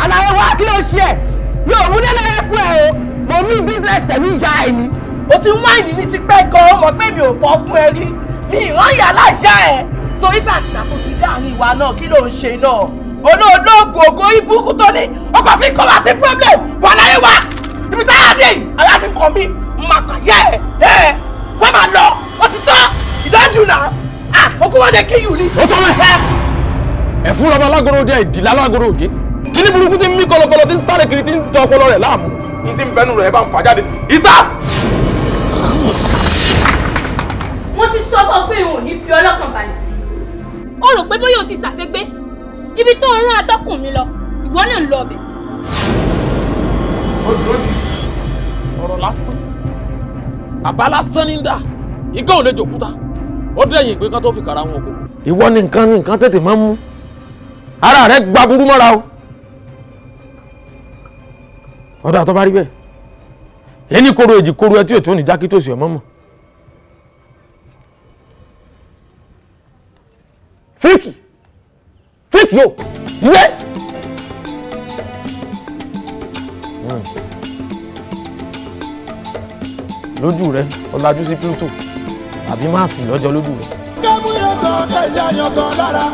Àlàyé wa, kí ló ṣe ẹ? Mi ò mú lẹ́lẹ́rẹ́ fún ẹ o. Mo ní business pẹ̀lú ìyá ẹ ni. O ti ń whine mi ti pẹ́ gan-an, mọ̀ pé mi ò fọ́ fún ẹ rí. Mi ìran yàrá ìyá ẹ. Torí pé àtìgbà tó ti dáàrin ìwà náà, kí ló ń ṣe náà? Olóòlóògùn ògo ibùkún tó ní ọkọ̀ fi kọ́ wá sí problem wà láyé wa. Ibi táyà dé yìí, ara ti ń kàn mí, máa kàn yẹ ẹ ẹ wọ́n máa lọ, ó ti tán ìdánjú náà. Ah, okun wọn dé kí yù ni. Ó tọ́ mẹ́. Ẹ̀fún lọ́ba alágoro jẹ́ ìdílé alágoro òjé. Kíní burúkú tí ń mí kọlọkọlọ, tí ń sáré kiri, tí ń tọ ọpọlọ rẹ̀ láàmú. Ní ti ń bẹnu rẹ̀ bá ń fà jáde. Ìta! Mo ti sọ fún ọ pé òun ò ní fi ọlọ́kàn balẹ̀. Ó rò pé bóyá o ti ṣàṣegbé ibi tó ń rán atọ́kùn mi lọ, ìwọ náà ń lọ ọbẹ̀. Ó dúró di ọ̀rọ̀ lásán. Àbá lásán ní ń dà. Ikán ò lè jòkúta. Ó dẹ̀yìn ìpín kan tó fi kàrà wọn òkòkò. Ìwọ ni nǹkan ní nǹkan tètè máa ń mú. Ara rẹ̀ gba burú mọ́ra o. Ọ̀dà tó bá rí bẹ́ẹ̀. Ẹni koro èjì koro ẹ tí ò tó ní jákítòsí ọmọ mọ̀. Fíìkì fíìkì o yẹ. Lójú rẹ ọ̀làjú sí Pluto àbí máàsì lọ́jọ́ lójú rẹ. Kẹ́mú yọ̀tọ̀ kẹ́jà yọ̀tọ̀ lára.